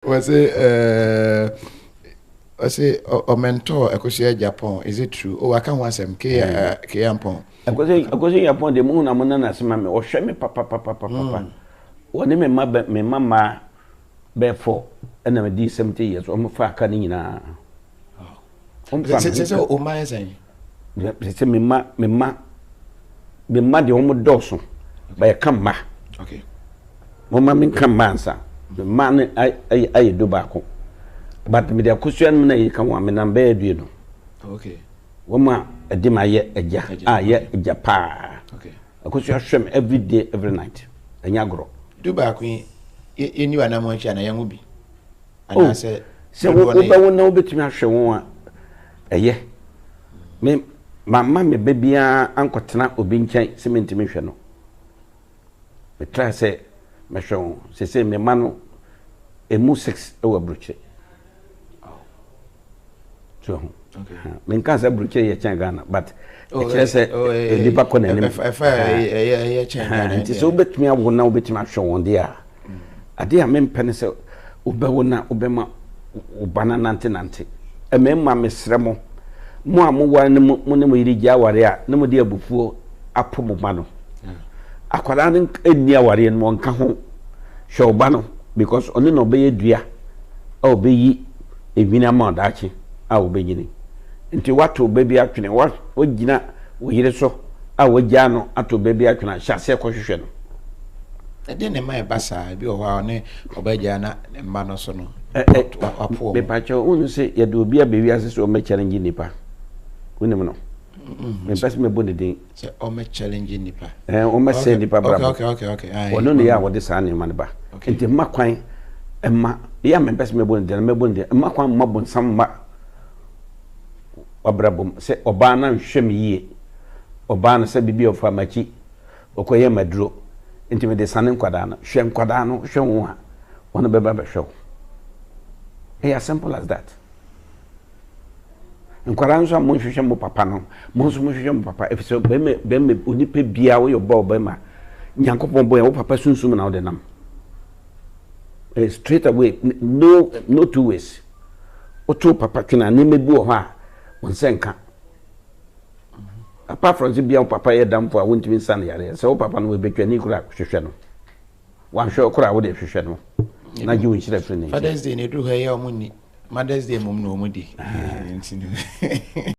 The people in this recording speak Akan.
Wɔse eh, ɔse ɔmɛntɔɔ Akosua Japan, is it true? Oh, aka ho asɛm, K eh, K Ampon. Akosua Akosua Japan deɛ muhu na mo nana ase ma me, ɔhwɛ me papapapapapa. Wɔne me mma bɛ me mma mmaa bɛyɛ fɔ ɛna me di 70 years, wɔn fa aka ne nyinaa. Wɔn fa me ho. Sɛ sɛ o mma yɛ sɛn? Sɛ me mma me mma me mma deɛ wɔn dɔɔso, bɛyɛ ka mma. Okay. Momma menka mma ansa. Me mma no ayɛ dubaako. But mede akosua no na yɛka ho a, menam bɛyɛ aduonu. Okay. Wɔn a ɛde ma yɛ agya a yɛ agya paa. Okay. Akosua hwɛ me every day every night. Ɛnyɛ agorɔ. Dubaako yi yɛnni wɔ anamɔ akyi anaa yɛnwo bi? Oh, Anaasɛ sɛ dodoɔ no yɛ? wobɛwo na wobɛtumi ahwɛ wɔn a, ɛyɛ. Me mamma me ba biara ankɔtena obi nkyɛn sɛ mentumi nhwɛ no. Me try sɛ mɛhwɛ wɔn. Seesei me mma no emu six wɔ aburokyire. So ho. Menka sɛ aburokyire yɛ kyɛn Ghana but oh, ɛkyerɛ sɛ oh, eh, eh, nipa kɔ n'anim. Ɛfa Nti sɛ wobɛtumi awo na wobɛtumi ahwɛ wɔn deɛ a, adeɛ a mempɛ ne sɛ wobɛwo na wobɛma wo ba no anantenante. Mmarima mesrɛ mo, mo a moware ne mo ne mo yere gya aware a na mode abufuo apo mo ba no. Akwadaa no nni awareɛ no mu, ɔnka ho. Hwɛ wo ba no because ɔno na ɔbɛyɛ dua a ɔbɛyi enwini ama wo daakye a wobɛnyini. Nti woato wo ba bi atwene, woagyina wo yere so a woagyaa no ato wo ba bi atwene a, hyɛ aseɛ kɔhwehwɛ no. Ɛdeɛn na ɛma ɛba saa? Ebi wɔ hɔ a ɔne ɔba agyaa na ne mma no so no, wapo wɔn. Mepakyɛw, wonu sɛ yɛde obi aba wiase sɛ ɔmmɛ challenge nnipa? Wonim no? Mempɛ sɛ mɛbɔ ne din. Sɛ ɔmmɛ challenge nnipa. Ɛɛ, ɔmmɛsɛe nnipa brabɔ. Okay, okay, okay, okay. Ɔno na ɛyɛ a wɔde saa nneɛma no ba. Nti mma kwan mma, ɛyɛ a mempɛ sɛ mɛbɔ ne din, mɛbɔ ne din. Mma kwan mma bonsam mma w'abrabɔ mu sɛ ɔbaa no anhwɛ me yie. Ɔbaa no sɛ biribi a ɔfa m'akyi. Ɔkɔyɛ maduro nti mede sane nkwadaa no. Hwɛ nkwadaa no, hwɛ wɔn a, wɔn bɛba bɛhwɛ wo. Ɛyɛ as simple as that. Nkwadaa nso a monhwehwɛ mo papa no, mo nso monhwehwɛ mo papa efisɛ bɛrima bɛrima onipa biara woyɛ ɔba ɔbɛrima Nyankopɔn bɔ yɛn wo papa sunsum na wode nam. Eh, straight away no no two ways. Woto papa twene a nneɛma bi wɔ hɔ a wɔn nsa nka. Apart from sɛ bia wo papa yɛ damfo a wontumi nsa no yareɛ, sɛ wo papa no wɔbɛtwani koraa hwehwɛ no. Wanhwɛ wo koraa wode hwehwɛ no na gye wo nhyira firi ne nkyɛn. Father's Day na ɛduru hɔ ɛyɛ ɔmo nni, Mother's Day mmom na ɔmo di. Nti no.